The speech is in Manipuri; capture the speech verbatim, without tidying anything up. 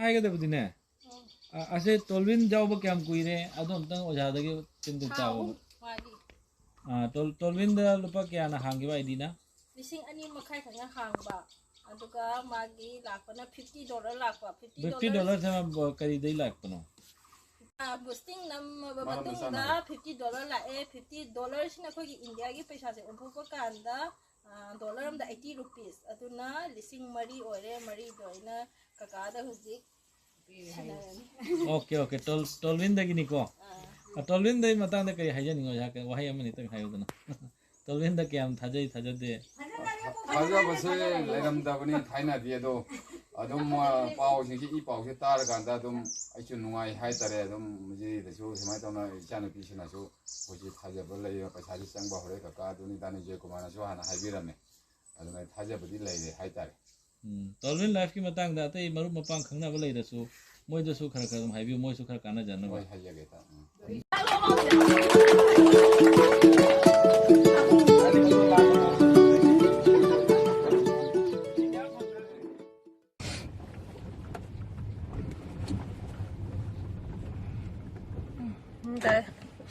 ꯍꯥꯏꯒꯗꯕꯗꯤꯅꯦ, ꯑ, ꯑꯁꯦ ꯇꯣꯜꯕꯤꯟ ꯌꯥꯎꯕ ꯀꯌꯥꯝ ꯀꯨꯏꯔꯦ? ꯑꯗꯨ ꯑꯝꯇꯪ ꯑꯣꯖꯥꯗꯒꯤ ꯇꯤꯟꯗꯨ ꯊꯥ ꯇꯥꯛꯑꯣꯕ꯫ ꯑꯍꯨꯝ ꯃꯥꯒꯤ꯫ ꯑ, ꯇꯣꯜ-, ꯇꯣꯜꯕꯤꯟꯗ ꯂꯨꯄꯥ ꯀꯌꯥꯅ ꯍꯥꯡꯈꯤꯕ ꯑꯥꯏ ꯗꯤꯅ? ꯂꯤꯁꯤꯡ ꯑꯅꯤ ꯃꯈꯥꯏ ꯈꯛꯅ ꯍꯥꯡꯕ꯫ ꯑꯗꯨꯒ ꯃꯥꯒꯤ ꯂꯥꯛꯄꯅ ꯐꯤꯐꯇꯤ ꯗꯣꯂꯔ ꯂꯥꯛꯄ꯫ ꯐꯤꯐꯇꯤ ꯐꯤꯐꯇꯤ ꯗꯣꯂꯔ ꯗꯣꯂꯔꯁꯦ ꯀꯔꯤꯗꯩ ꯂꯥꯛꯄꯅꯣ? ꯑ, ꯕꯨꯁꯇꯤꯡ ꯅꯝꯃꯕ ꯃꯥꯅ ꯃꯇꯨꯡꯗ ꯆꯥꯅꯕ꯫ ꯐꯤꯐꯇꯤ ꯗꯣꯂꯔ ꯂꯥꯛꯑꯦ꯫ ꯐꯤꯐꯇꯤ ꯗꯣꯂꯔꯁꯤꯅ ꯑꯩꯈꯣꯏꯒꯤ ꯏꯟꯗꯤꯌꯥꯒꯤ ꯄꯩꯁꯥꯁꯦ ꯑꯣꯟꯊꯣꯛꯄ ꯀꯥꯟꯗ, ꯑ, ꯗꯣꯂꯔ ꯑꯃꯗ ꯑꯩꯠꯇꯤ ꯔꯨꯄꯤꯁ꯫ ꯑꯗꯨꯅ ꯂꯤꯁꯤꯡ ꯃꯔꯤ ꯑꯣꯏꯔꯦ꯫ ꯃꯔꯤꯗꯣ ꯑꯩꯅ ꯀꯀꯥꯗ ꯍꯧꯖꯤꯛ ꯁꯤꯟꯅꯔꯅꯤ꯫ Okay, okay. ꯇꯣꯜ-, ꯇꯣꯜꯕꯤꯟꯗꯒꯤꯅꯤꯀꯣ꯫ ꯑꯥ꯫ ꯑ, ꯇꯣꯜꯕꯤꯟꯗꯒꯤ ꯃꯇꯥꯡꯗ ꯀꯔꯤ ꯍꯥꯏꯖꯅꯤꯡꯉꯣ? ꯑꯣꯖꯥ, ꯋꯥꯍꯩ ꯑꯃꯅꯤꯇꯪ ꯍꯥꯏꯌꯨꯗꯅ꯫ ꯇꯣꯜꯕꯤꯟꯗ ꯀꯌꯥꯝ ꯊꯥꯖꯩ, ꯊꯥꯖꯗꯦ? ꯊꯥꯖꯕꯁꯦ ꯂꯩꯔꯝꯗꯕꯅꯤ ꯊꯥꯏꯅꯗꯤ, ꯑꯗꯣ ꯑꯗꯨꯝ, ꯑ, ꯄꯥꯎꯁꯤꯡꯁꯤ, ꯏ ꯄꯥꯎꯁꯤ ꯇꯥꯔꯀꯥꯟꯗ ꯑꯗꯨꯝ ꯑꯩꯁꯨ ꯅꯨꯡꯉꯥꯏ ꯍꯥꯏꯇꯥꯔꯦ꯫ ꯑꯗꯨꯝ ꯃꯁꯤꯗꯁꯨ ꯁꯨꯃꯥꯏꯅ ꯇꯧꯅ ꯏꯆꯥꯅꯨꯄꯤꯁꯤꯅꯁꯨ ꯑꯩꯈꯣꯏꯁꯤ ꯊꯥꯖꯕ ꯂꯩꯔꯦ, ꯄꯩꯁꯥꯁꯤ ꯆꯪꯕ ꯍꯧꯔꯦ ꯀꯀꯥ, ꯑꯗꯨꯅꯤ ꯗꯥ ꯅꯤꯖꯣꯏ ꯀꯨꯃꯥꯔꯅꯁꯨ ꯍꯥꯟꯅ ꯍꯥꯏꯕꯤꯔꯝꯃꯦ꯫ ꯑꯗꯨꯅ ꯊꯥꯖꯕꯗꯤ ꯂꯩꯔꯦ ꯍꯥꯏꯇꯥꯔꯦ꯫ ꯎꯝ, ꯇꯣꯜꯕꯤꯟ ꯂꯥꯏꯐꯀꯤ ꯃꯇꯥꯡꯗ ꯑꯇꯩ ꯃꯔꯨꯞ ꯃꯄꯥꯡ ꯈꯪꯅꯕ ꯂꯩꯔꯁꯨ ꯃꯣꯏꯗꯁꯨ ꯈꯔ ꯈꯔ ꯑꯗꯨꯝ ꯍꯥꯏꯕꯤꯌꯨ, ꯃꯣꯏꯁꯨ ꯈꯔ ꯀꯥꯟꯅꯖꯅꯕ꯫ ꯍꯣꯏ, ꯍꯥꯏꯖꯒꯦ, ꯏꯇꯥꯎ꯫ ꯎꯝ꯫ ꯎꯝ, ꯇꯥꯏ꯫